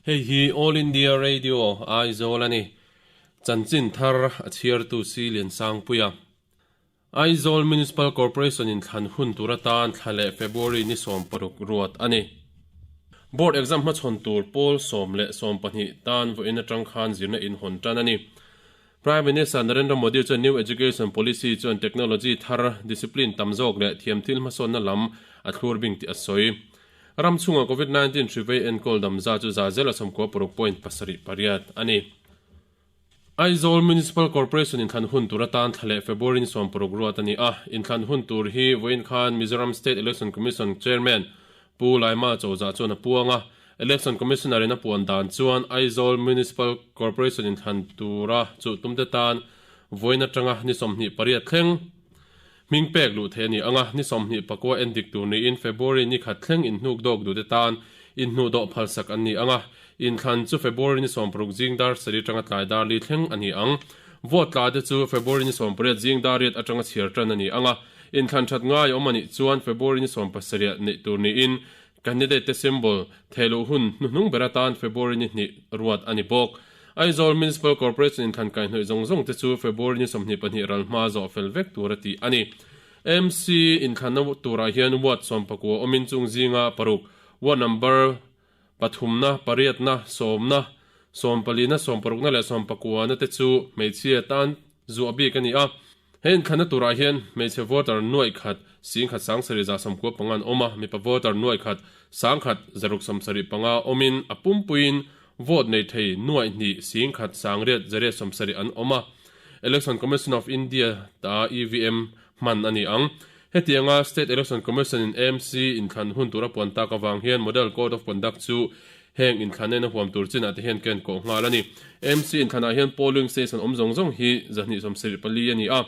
Hei hi All India Radio Aizawl a ni. Chanchin thar a chhiartu Si Liansangpuia. Aizawl Municipal Corporation in thlan hun tur atan thla leh February ni 16 ruat a ni. Board exam hmachhawn tur pawl 12 tan vawiin atang khan zirna in hawn tan a ni. Prime Minister Narendra Modi chuan New Education Policy chuan technology thar, discipline tam zawk leh thiamthil hmasawnna lam a thlur bing tih a sawi. Ram chhunga Covid 19 hri vei enkawl dam za chu 196.78 a ni. Aizawl Municipal Corporation inthlan hun tur atan thla leh February ni 60 ruat a ni a. Inthlan hun tur hi vawiin khan Mizoram State Election Commission Chairman Pu Laima Chawza chuan a puang a. Election Commissioner in a puan dan chuan Aizawl Municipal Corporation inthlan tura chuh tumte tan vawiin atanga ni 28 thleng Hming pek luh theih a ni ang a, ni 29 en dik tur niin February ni khat thleng inhnuk dawk duhte tan inhnuh dawh phalsak an ni ang a, inthlan chu February ni 60 zing dar sarih atanga tlai dar li thleng a ni ang. Vote tla te chu February ni 18 zing dar riat atanga chhiar tan a ni ang a, inthlan that ngai a awm a nih chuan February ni 17 neih tur niin Candidate te symbol thehluh hun hnuhnung ber atan February ni hnih ruat a ni bawk. Aizawl Municipal Corporation inthlan kaihhnawih zawng zawng te chu February ni 22 ral hma zawh fel vek tur a tih a ni. MC inthlanna turah hian ward 19 awmin chung zinga paruk, ward number pathumna, pariatna, sawmna, sawmpalina, sawmparukna leh sawmpakuana te chu hmeichhia tan zuah bik a ni a. He inthlanna turah hian hmeichhe voter nuaih khat 10,000 sangchari 195 an awm a, mipa voter nuaih khat 10,000 675 awmin a pumpuiin vote nei thei nuaih hnih 10,000 sangriat 870 an awm a. Election Commission of India ta EVM hman a ni ang. Hetianga State Election Commission in AMC inthlan hun tur a puan tak avang hian Model Code of Conduct chu Heng inthlanena huam tur chinah te hian ken kawh nghal a ni. MC inthlanah hian polling station awm zawng zawng hi 274 a ni a.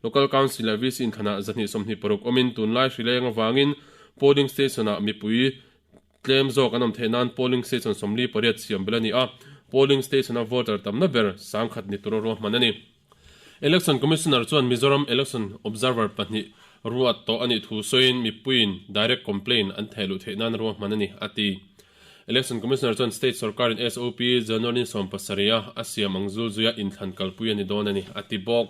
Local Council leh VC inthlanah 226 awmin tunlai hrileng avangin polling station-ah mipui tlem zawk an awm theih nan polling station 48 siam belh a ni a. Polling station-a voter tamna ber 10,000 ni tura ruahman a ni. Election Commissioner chuan Mizoram Election Observer pahnih ruat tawh a nih thu sawiin mipuiin direct complaint an theh luh theih nan ruahman a ni, a ti. Election Commissioner chuan State sorkarin SOP January ni 17 a a siam ang zul zuia inthlan kalpui a ni dawn a ni, a ti bawk.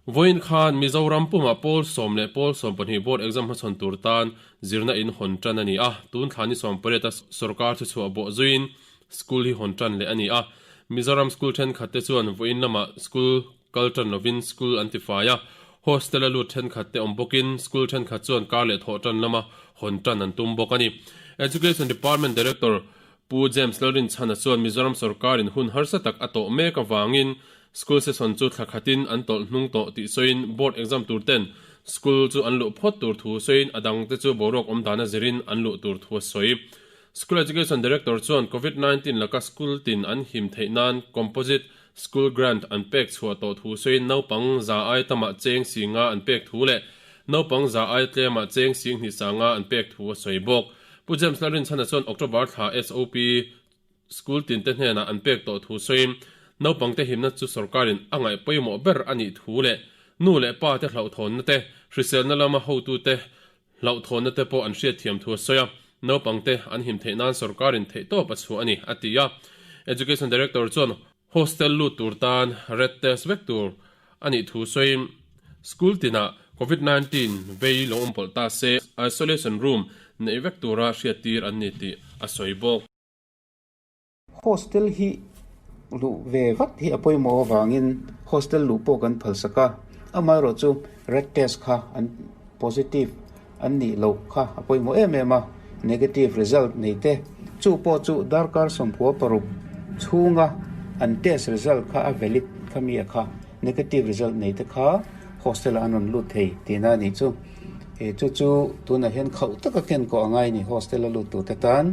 Vawiin khan Mizoram pumah pawl sawm leh pawl 12 board exam hmachhawn tur tan zirna in hawn tan a ni a, tun thla ni 18 a sorkar thuchhuah bawh zuiin School hi hawn tan leh a ni a, Mizoram school thenkhat te chuan vawiin lamah school kal tan lovin school an ti fai a, hostel a lut thenkhat te awm bawkin school thenkhat chuan kar leh thawh tan lama hawn tan an tum bawk a ni. Education Department Director Pu James Lalrinchhana chuan Mizoram sorkarin hun harsa tak a tawh mek avangin school session chu thla khatin an tawlh hnung tawh tih sawiin board exam tur ten school chu an luh phawt tur thu sawiin a dangte chu boruak awm dana zirin an luh tur thu a sawi. School Education Director chuan Covid 19 laka school tin an him theih nan Composite School Grant an pek chhuah tawh thu sawiin naupang za ai tamah cheng singa an pek thu leh naupang za ai tlemah cheng sing hnih sanga an pek thu a sawi bawk. Pu James Lalrinchhana chuan October thla SOP school tinte hnenah an pek tawh thu sawiin naupangte himna chu sorkarin a ngaih pawimawh ber a nih thu leh nu leh pa te hlauhthawnna te, hriselna lama hotute Hlauhthawnna te pawh an hriatthiam thu a sawi a, naupangte an him theih nan sorkarin theihtawp a chhuah a ni, a ti a. Education Director chuan hostel lut tur tan red test vek tur a nih thu sawiin, school tinah Covid 19 vei lo awm pawlh ta se isolation room neih vek tura hriattir an ni tih a sawi bawk. Hostel hi luh ve vat hi a pawimawh avangin hostel luh pawh kan phalsak a, amaherawh chu red test kha an positive an nih loh kha a pawimawh em em a, negative result nei te chu pawh chu darkar 96 chhunga an test result kha a valid kha mi a kha negative result nei te kha hostel ah an rawn lut thei tihna a nih chu. Chu chu tunah hian khauh taka ken kawh a ngai a ni hostel a lut tur te tan.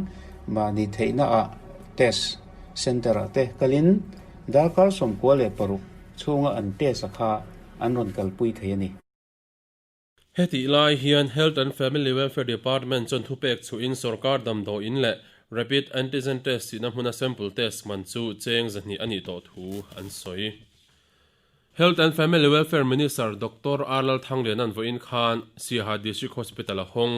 Mahni theihna ah test center ah te kalin darkar 96 chhunga an test a kha an rawn kalpui thei a ni. Hetih lai hian Health and Family Welfare Department chuan thupek chhuhin sorkar damdawiin leh Rapid Antigen Test tihna hmuna sample test man chu cheng 200 a nih tawh thu an sawi. Health and Family Welfare Minister Doctor R Lalthangliana'n vawiin khan Siaha District Hospital a hawng.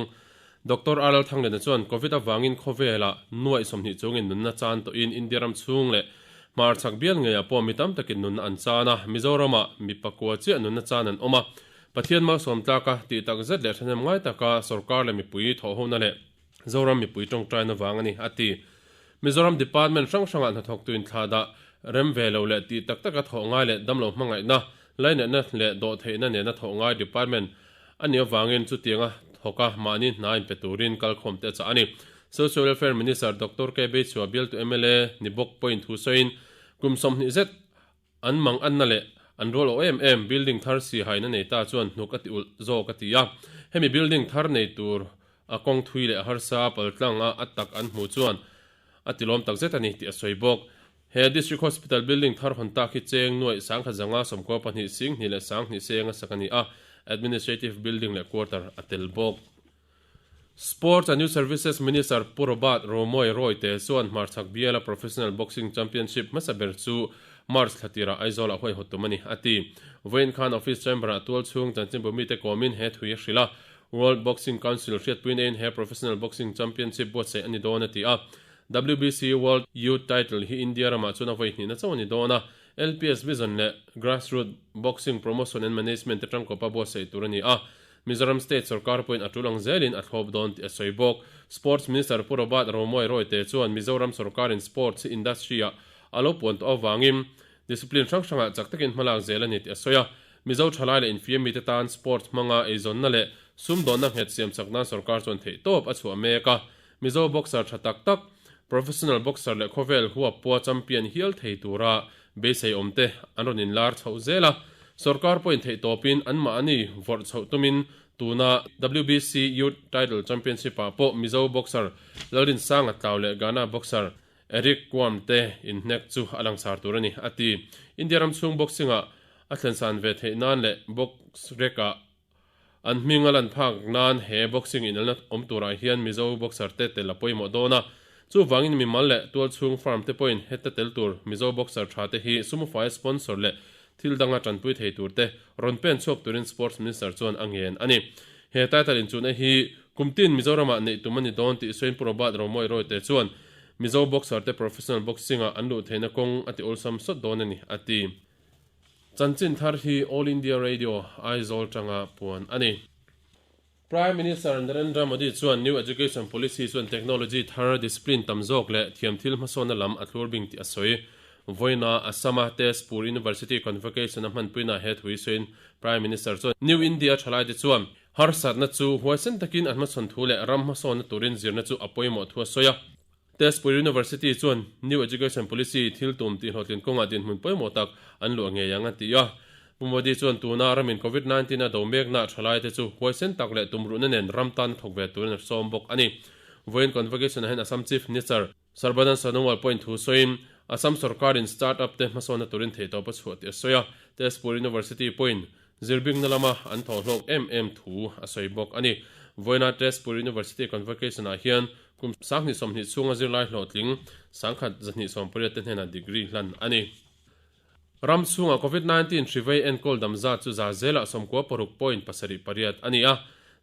Doctor RL Thanglena chuan Covid avangin khawvelah nuaih 20 chungin nunna chan tawhin India ram chhung leh hmarchhak bial ngeiah pawh mi tam takin nunna an chan a, Mizoramah mi pakua chiah nunna chan an awm a. Pathian malsawm tlaka tih tak zet leh thahnem ngai taka sorkar leh mipui thawhhona leh Zoram mipui tawngtaina vang a ni, a ti. Mizoram Department hrang hrangah hnathawktu inthlahdah rem ve lo leh tih tak taka thawh ngai leh damlo hmangaihna, lainatna leh dawhtheihna nena thawh ngai Department a nih avangin chutianga thawka mahni hna inpe turin kalkhawm te a chah a ni. Social Welfare Minister Doctor K. Beichhua bialtu mla ni bawk pawhin thu sawiin kum 20 zet An mang anna leh an rual awh em em building thar si haina nei ta chuan hnuk a ti ulh zawk a ti a. Hemi building thar nei tur a kawng thui leh harsa paltlang a a tak an hmuh chuan a ti lawm tak zet a ni tih a sawi bawk. He District Hospital building thar hawn tak hi cheng nuaih 1050 92 sing hnih leh 20 seng a sak a ni a, administrative building leh quarter a tel bawk. Sports and Youth Services Minister Pu Robert Romawia Royte chuan hmarchhak biala Professional Boxing Championship hmasa ber chu March thla tirah Aizawlah huaihawt tum a ni, a ti. Vawiin khan Office Chamber-ah tual chhung chanchinbu mite kawmin he thui a hrilh a, World Boxing Council hriatpui neiin he Professional Boxing Championship buatsaih a ni dawn a ti a. WBC World Youth Title hi India ramah chuan a vawi hnihna chauh a ni dawn a, LPS Vision leh Grassroot Boxing Promotion and Management te tangkawpa buatsaih tur a ni a. Mizoram State sorkar pawhin a tul ang zelin a thlawp dawn tih a sawi bawk. Sports Minister Pu Robert Romawia Royte chuan Mizoram sorkarin sports hi industry-ah a lo puan tawh avangin discipline hrang hrangah chak takin hmalak zel a ni tih a sawi a. Mizo thalai leh infiamite tan sports hmanga eizawnna leh sumdawnna nghet siamsak nan sorkar chuan theihtawp a chhuah mek a. Mizo boxer tha tak tak, professional boxer leh khawvel huap pua champion hial thei tura beisei awmte an rawn inlar chhoh zel a. Sorkar pawhin theihtawpin anmahni vawrh chhoh tumin tuna WBC Youth Title Championship-ah pawh Mizo boxer Lalrinsanga Tlau leh Ghana boxer Eric Kwam te inhnek chu a langsar tur a ni, a ti. India ram chhung boxing-ah a thlensan ve theih nan leh box rek-ah An hming a lan phak nan he boxing inelna awm turah hian Mizo boxer te tel a pawimawh dawn a. Chuvangin mimal leh tualchhung firm te pawhin heta tel tur Mizo boxer tha te hi sumufai sponsor leh thil danga tanpui thei tur te rawn pen chhuak turin Sports Minister chuan a ngen a ni. He title inchunna hi kum tin Mizoramah neih tum a ni dawn tih sawiin Pu Robert Romawia Royte chuan Mizo boxer te professional boxing-ah an luh theihna kawng a ti awlsam sawt dawn a ni, a ti. Chanchin thar hi All India Radio, Aizawl tanga puan a ni. Prime Minister Narendra Modi chuan New Education Policy chuan technology thar, discipline tam zawk leh thiamthil hmasawnna lam a thlur bing tih a sawi. Vawiina Assam-a Tezpur University Convocation a hmanpuinaah he thu hi sawiin Prime Minister chuan New India thalaite chuan harsatna chu huaisen takin an hmachhawn thu leh ram hmasawnna turin zirna chu a pawimawh thu a sawi a. Tezpur University chuan New Education Policy thil tum tih hlawhtlin kawngah dinhmun pawimawh tak an luah ngei ang a ti a. Pu Modi chuan tuna ramin Covid 19 a do mekna thalaite chu huaisen tak leh tumruhna nen ram tan thawk ve turin a sawm bawk a ni. Vawiin convocation ah hian Assam Chief Minister Sarbanand Sonowal pawhin thu sawiin Assam sorkarin start-up te hmasawnna turin theihtawp a chhuah tih a sawi a. Tezpur University pawhin Zirbingna lama an thawh hlawk em em thu a sawi bawk a ni. Vawiina Tezpur University Convocation-ah hian kum 2020 chhunga zirlai hlawhtling 1228 te hnenah degree hlan a ni. Ram chhunga Covid 19 hri vei enkawl dam zat chu za zelah 96.78 a ni a.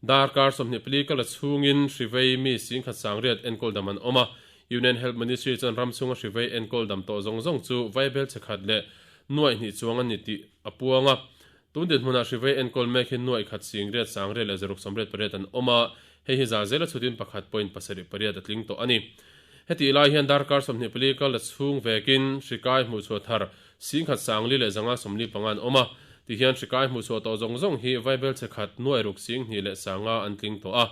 Darkar 24 kala chhungin hri vei mi 10,108 enkawl dam an awm a. Union Health Ministry chuan ram chhunga hri vei enkawl dam tawh zawng zawng chu vaibel che khat leh nuaih hnih chuang an ni tih a puang a. Tun dinhmunah hri vei enkawl mek hi nuaih khat 10,000 sang riat leh 688 an awm a, hei hi za zela chhutin 1.78 a tling tawh a ni. Hetih lai hian darkar 24 kal la chhung vekin hri kai hmuhchhuah thar 10,000 sang li leh 145 an awm a, tihian hri kai hmuhchhuah tawh zawng zawng hi vaibel che khat nuaih ruk 2 leh sanga an tling tawh a.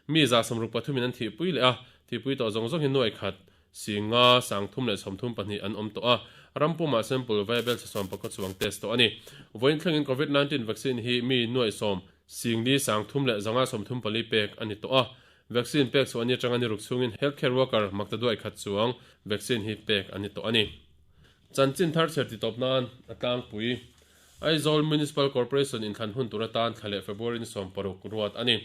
Mi 133 in an thihpui leh a, thihpui tawh zawng zawng hi nuaih khat 5 sang thum leh 32 an awm tawh a, ram pumah sample vaibel chhe 10 chuang test tawh a ni. Vawiin thlengin Covid 19 vaccine hi mi nuaih sawm 4 sang thum leh 5 34 pek a ni tawh a, vaccine pek chhuah ni atanga ni ruk chhungin healthcare worker maktaduai khat chuang vaccine hi pek a ni tawh a ni. Chanchin thar chher titawp nan a tlangpui. Aizawl Municipal Corporation inthlan hun tur atan thla leh February ni 16 ruat a ni.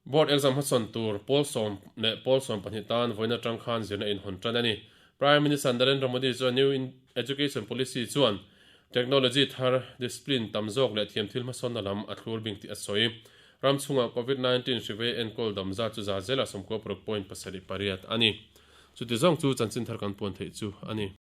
Board exam hmasawn tur pawl sawm leh pawl 12 tan vawiin atang khan zirna inhawn tan a ni. Prime Minister Narendra Modi chuan New Education Policy chuan technology thar, discipline tam zawk leh thiamthil hmasawnna lam a thlur bing tih a sawi. Ram chhungah Covid 19 hri vei enkawl dam zat chu 196.78 a ni. Chuti zawng chu chanchin thar kan puan theih chu a ni.